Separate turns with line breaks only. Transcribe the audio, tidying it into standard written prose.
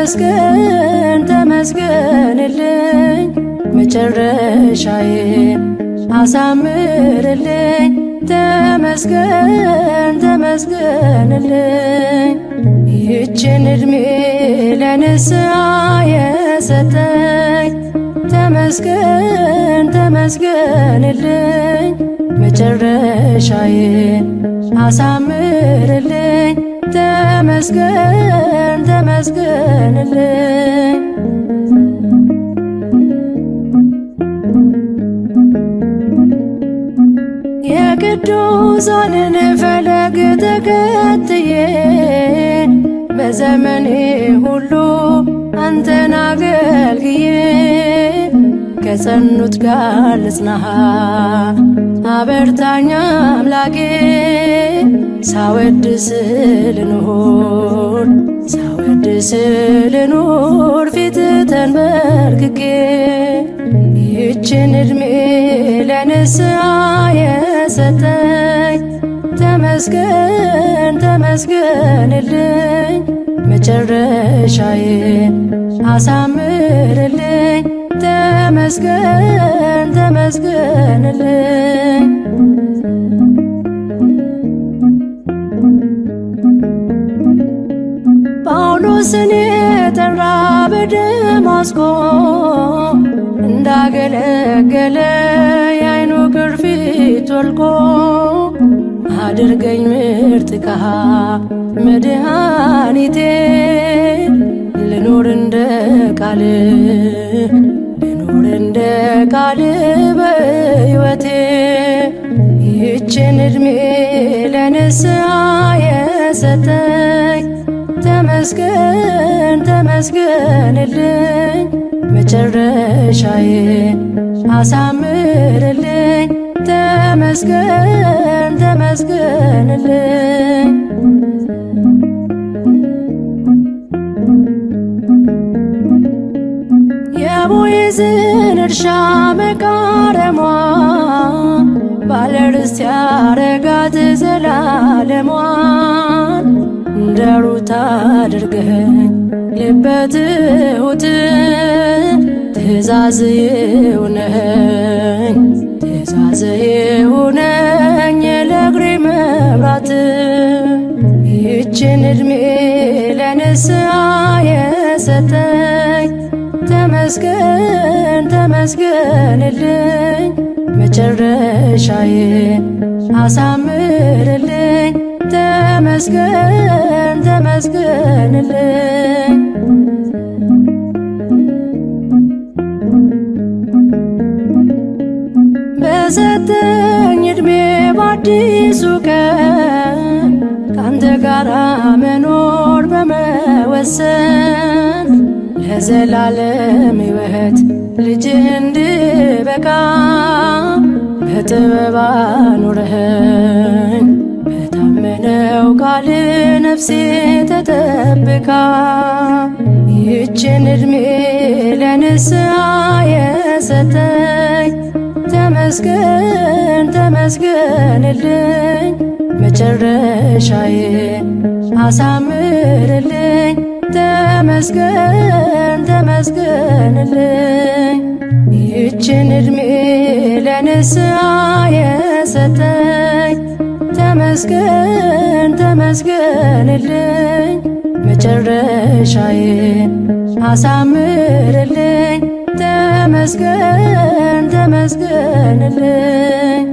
ተመስገን ተመስገንልኝ መጨረሻዬን አሳምርልኝ ተመስገን ተመስገንልኝ ይህችን ዕድሜ ለንስሐ የሰጠኝ ተመስገን ተመስገንልኝ መጨረሻዬን አሳምርልኝ ተመስገን ተመስገንልኝ። የቅዱሳንን ፈለግ ተከትዬ በዘመኔ ሁሉ አንተን አገልግዬ ከጸኑት ጋር ልጽና አበርታኝ አምላኬ ሳወድስ ልኑር ሳወድስ ልኑር ፊት ተንበርክኬ ይህችን ዕድሜ ለንስሐ የሰጠኝ ተመስገን ተመስገንልኝ መጨረሻዬን አሳምርልኝ ተመስገን ተመስገንልኝ። ጳውሎስን የጠራ በደማስቆ እንዳገለገለ የዓይኑ ቅርፊት ወልቆ አድርገኝ ምርጥ ዕቃ መድኃኒቴ ልኖር እንደ ቃል ልኖር እንደ ቃል በሕይወቴ ይህችን ዕድሜ ለንስሐ የሰጠኝ ተመስገን ተመስገንልኝ መጨረሻዬን አሳምርልኝ ተመስገን ተመስገንልኝ። የቦዔዝን እርሻ መቃረሟ ባለርስት ያረጋት ዘላለሟን እንደ ሩት አድርገኝ ልበ ትሑት ትእዛዝ ይሁነኝ ትእዛዝ ይሁነኝ ለእግሬ መብራት ይህችን ዕድሜ ለንስሐ የሰጠኝ ተመስገን ተመስገንልኝ መጨረሻዬን አሳምርልኝ ተመስገን ተመስገንልኝ። በሰጠኝ ዕድሜ በአዲሱ ቀን ካንተ ጋር መኖር በመወሰን ለዘላለም ሕይወት ልጅህ እንድበቃ በጥበብ አኑረኸኝ በታመነው ቃል ነፍሴ ተጠብቃ ይህችን ዕድሜ ለንስሐ የሰጠኝ ተመስገን ተመስገንልኝ መጨረሻዬን አሳምርልኝ ተመስገን ተመስገንልኝ ይህችን ዕድሜ ለንስሐ የሰጠኝ ተመስገን ተመስገንልኝ መጨረሻዬን አሳምርልኝ ተመስገን ተመስገንልኝ።